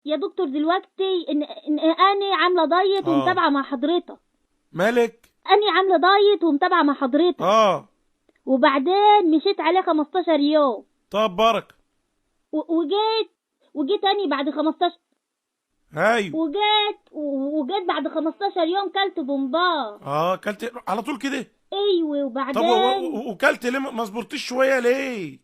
يا دكتور دلوقتي إن انا عامله دايت ومتابعة مع حضرتك. مالك؟ انا عامله دايت ومتابعة مع حضرتك. وبعدين مشيت عليه 15 يوم. طب بركة. وجيت تاني بعد 15. ايوه. وجيت بعد 15 يوم كلت بومبار. كلت على طول كده؟ ايوه. وبعدين طب وكلت ليه؟ ما صبرتيش شوية ليه؟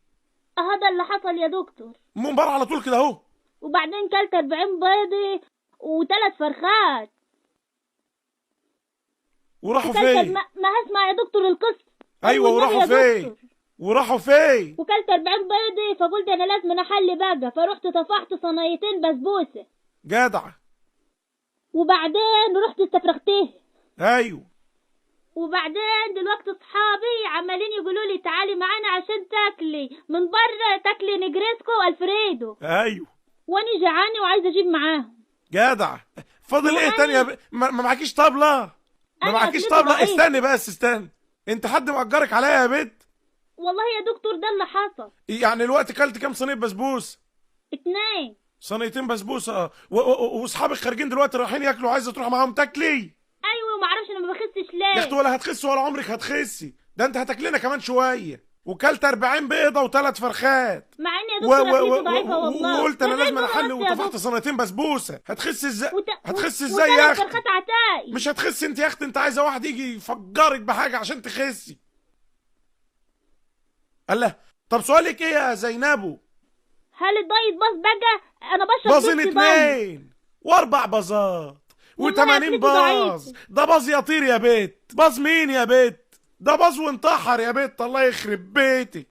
هذا اللي حصل يا دكتور. ممبار على طول كده اهو. وبعدين كلت 40 بيضة و3 فرخات. وراحوا فين؟ ما هسمع يا دكتور القصة. ايوه وراحوا فين؟ وراحوا فين؟ وكلت 40 بيضة، فقلت انا لازم احل بقى، فرحت طفحت صينيتين بسبوسة. جدع. وبعدين رحت استفرغتها. ايوه. وبعدين دلوقتي اصحابي عمالين يقولوا لي تعالي معانا عشان تاكلي من بره، تاكلي نجريسكو والفريدو. ايوه. وانا جعانة وعايزه اجيب معاهم. جدع. فاضل ايه تاني؟ ما معكيش طبله؟ ما معكيش طبله؟ استني بس استني، انت حد مأجرك عليا يا بنت؟ والله يا دكتور ده اللي حصل. يعني الوقت كلت كام صينية بسبوسه؟ 2. صينيتين بسبوسه. واصحابك خارجين دلوقتي رايحين ياكلوا، عايزه تروح معاهم تاكلي؟ ايوه. وما اعرفش انا ما بخسش ليه يا اختي. ولا هتخس ولا عمرك هتخسي، ده انت هتاكلنا كمان شوية. وكلت 40 بيضة و3 فرخات. مع ان يا دكتور اكلتي ضعيفة والله. وقلت انا لازم احل وطفحت صينيتين بسبوسه. هتخس ازاي؟ هتخس ازاي يا اختي؟ فرخات عتاقي. مش هتخسي انت يا اختي، انت عايزه واحد يجي يفجرك بحاجة عشان تخسي. الله. طب سؤالك ايه يا زينبو؟ هل الدايت باظ بقى؟ انا بشرب باظين 2 و4 باظات و80 باظ. ده باظ يطير يا بيت. باظ مين يا بيت؟ ده باظ وانتحر يا بيت. الله يخرب بيتك.